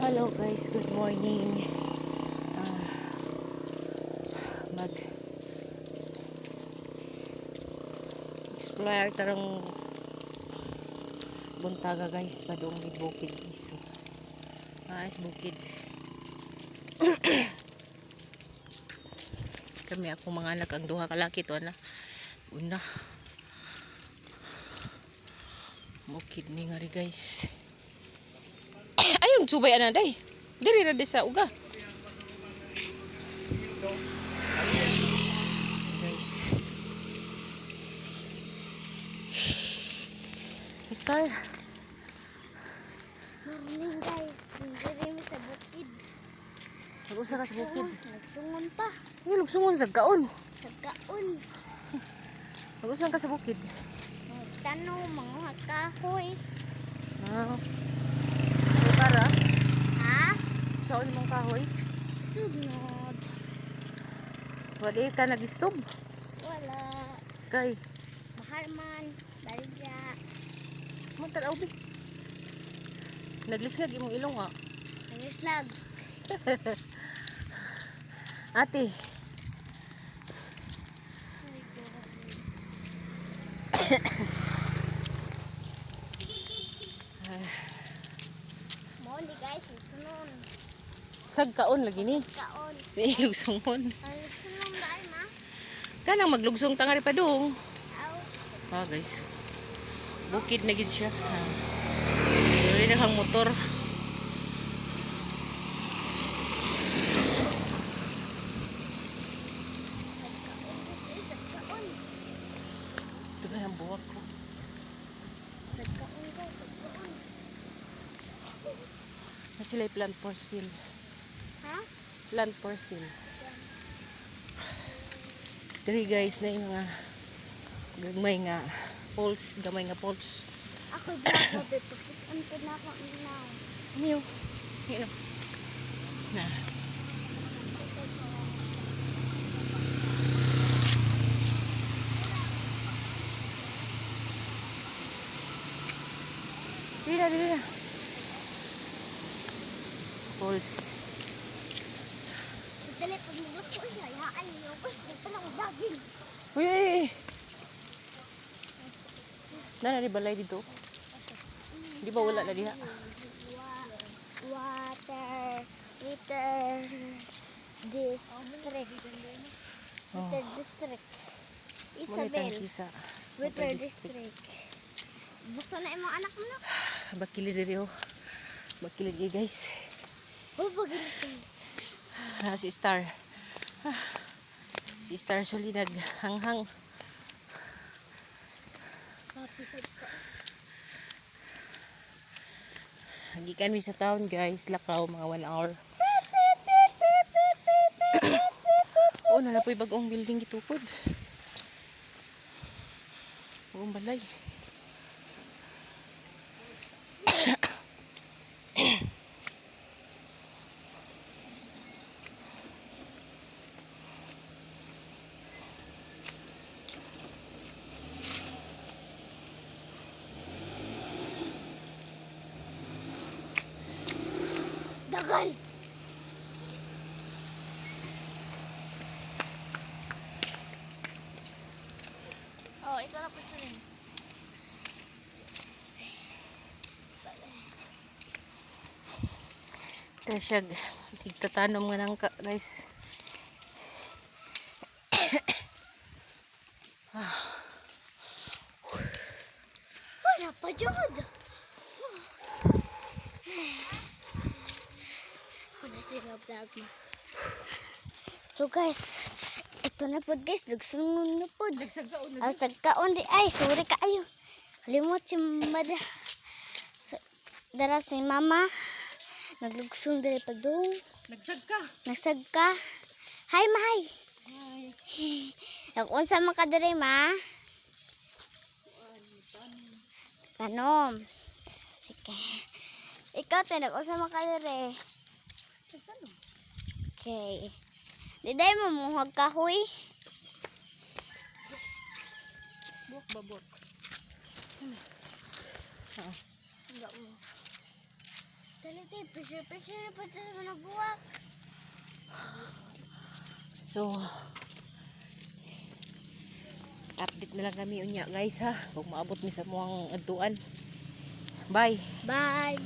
Hello guys, good morning. Mag explore tarong buntaga, guys, padung may bukid, guys. So, bukid. Kami akong mga anak, ang duha ka laki to na. Una. Bukid ni nga ri, guys. Ayong subay ana day. Diri ra di sa uga. Guys. Star. Morning, guys. Diri mi sa bukid. Nag-usa ka sa bukid. Nagsungon pa. Ay, lugsungon sa kaon. Sa kaon. Nag-usa ka sa bukid. Tanong mga kahoy. Ah. Ano para? Ha? Saan mong kahoy? Sunod. Wala ka nag-stop. Wala. Kay, Mahal man. Baligya. mo tanaw bi. Naglisngag imong ilong ha. Nangislag. Ate, Mo ni guys, sunod. Sagkaon lagi ni. Kaon. Di lugsungon. Ang sunod ba ay ma? Kanang maglugsong tangari pa dong. Aw. Ah, guys. Bukid na gid siya. Ah. Dili na kang motor. Sagkaon guys, eh, sagkaon. Ito na ang buwak ko. Sagkaon guys, sagkaon. Na sila plant for sale. Ha? Plant for sale. Diri, guys, na yung mga gamay nga poles, gamay nga poles. Ako vlog ko, pakit-on ko na ako now. Ano yun? Ano? Na. Dili na, dili na. Poles. Dali, pag mugot ko siya, hayaan niyo. Uy, di pa lang jogging. Uy, uy, uy. Na, na, balay dito. Di ba wala na diha? Water, water district. Oh. Water district. Muna Isabel, kisa. Water district. Basta na imong anak mo na. Bakili diri oh. Bakili diri, guys. Oh, bagay guys. Ah, si Star. Ah, si Star suli naghanghang. Papisag ka. Gikan mi sa town, guys, lakaw mga 1 hour. Oh, nala po'y bagong building gitukod. Bagong balay. Dagal. Oh, ito na po siya rin. Kaya siya tigtatanom nga nangka, guys. Wala pa jud. Ako na sa vlog mo. So guys, ito na po guys, lugsungon na po. Ang sagkaon di ay, sorry kaayo. Limot si mada. So, dara si mama. Naglugsong diri padung. Nagsagka. Nagsagka. Hi, mahay. Hi. Nag-unsa man ka diri, ma? Tanom. Sige. Ikaw, te, nag-unsa man ka diri? Okay. Diday mo muhag kahoy. Buwak ba buwak? Ah. Dali, picture picture na po sa mga buwak. So, update na lang kami unya, guys, ha. Kung maabot mi sa muang adtuan. Bye. Bye.